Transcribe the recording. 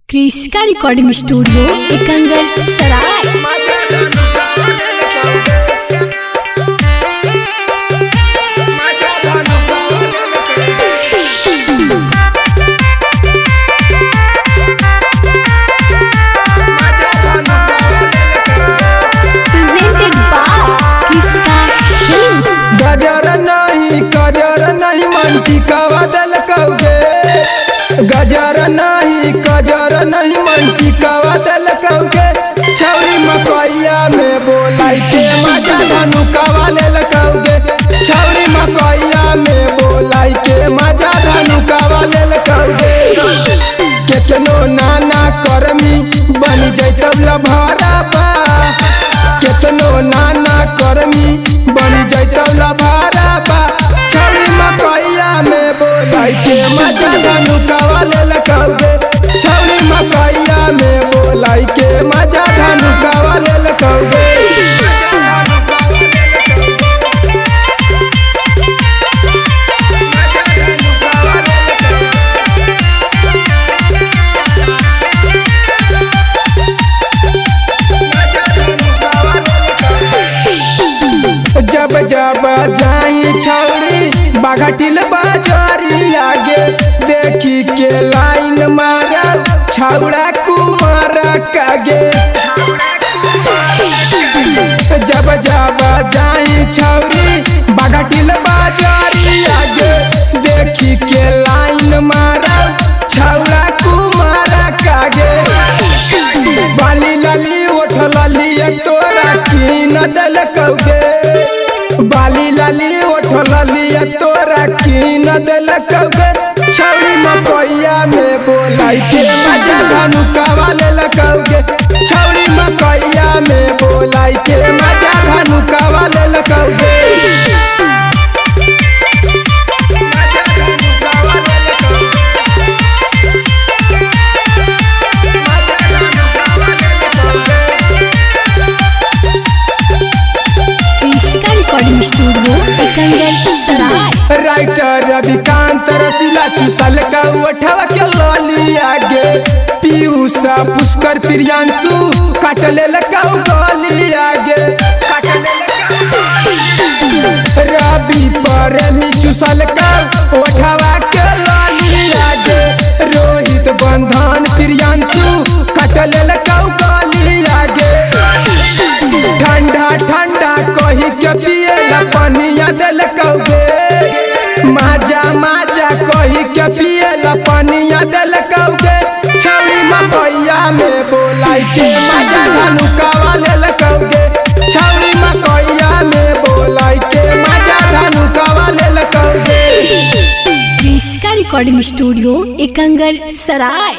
क्रिस्का recording studio एकंगल सराय। Presented by Kriska Films. गजर नहीं कजर नहीं मंटी कवा दल कौगे। गजर नहीं कजर नहीं मंटी कवा दल कौगे। छौरी मकैया में बोलाई के मजा धनु कवा लेल कौगे। छौरी मकैया में बोलाई के मजा धनु कवा लेल कौगे। केतनो नाना करमी बनी जैतौ लभारा बा। केतनो नाना करमी बनी जैतौ लभारा बा। छौरी मकैया में बोलाई के मजा धनु कवा लेल कौगे। छौरी मकैया में बोलाई के मजा धनु कवा लेल कौगे। जब जब जाई छौरी बाघटिल बाजारी आगे देखी के लाइन मारा छौड़ा कुमार कागे। जब जब जाई छौरी बाघटिल बाजारी आगे देखी के लाइन मारा छौड़ा कुमार कागे। बाली लाली ओठ लाली तोरा की न दल कौगे। बाली लाली ओठ लाली तोरा की न दल कौगे। छौरी मकैया में बोलाई के मजा धनु कवा लेल कौगे। छौरी मकैया में बोलाई के मजा धनु कवा लेल कौगे। क्रिस्का रिकॉर्डिंग स्टूडियो एकंगल सराय। राइटर रविकांत रसीला चुसल का उठवा के लाली आगे। पीयूष पुष्कर प्रियांशु काट लेल कौ गली आगे। रवि प्रेमी चुसल का उठवा के लाली आगे। रोहित बंधन प्रियांशु काट लेल कौ गली आगे। ठंडा ठंडा कही के पिए पनिया दिल कौगे। माजा माजा कही के पिए पनिया दिल कौगे। छौरी मकैया में बोलाई के मजा धनु कवा लेल कौगे। छौरी मकैया में बोलाई के मजा धनु कवा लेल कौगे। क्रिस्का रिकॉर्डिंग स्टूडियो एकंगल सराय।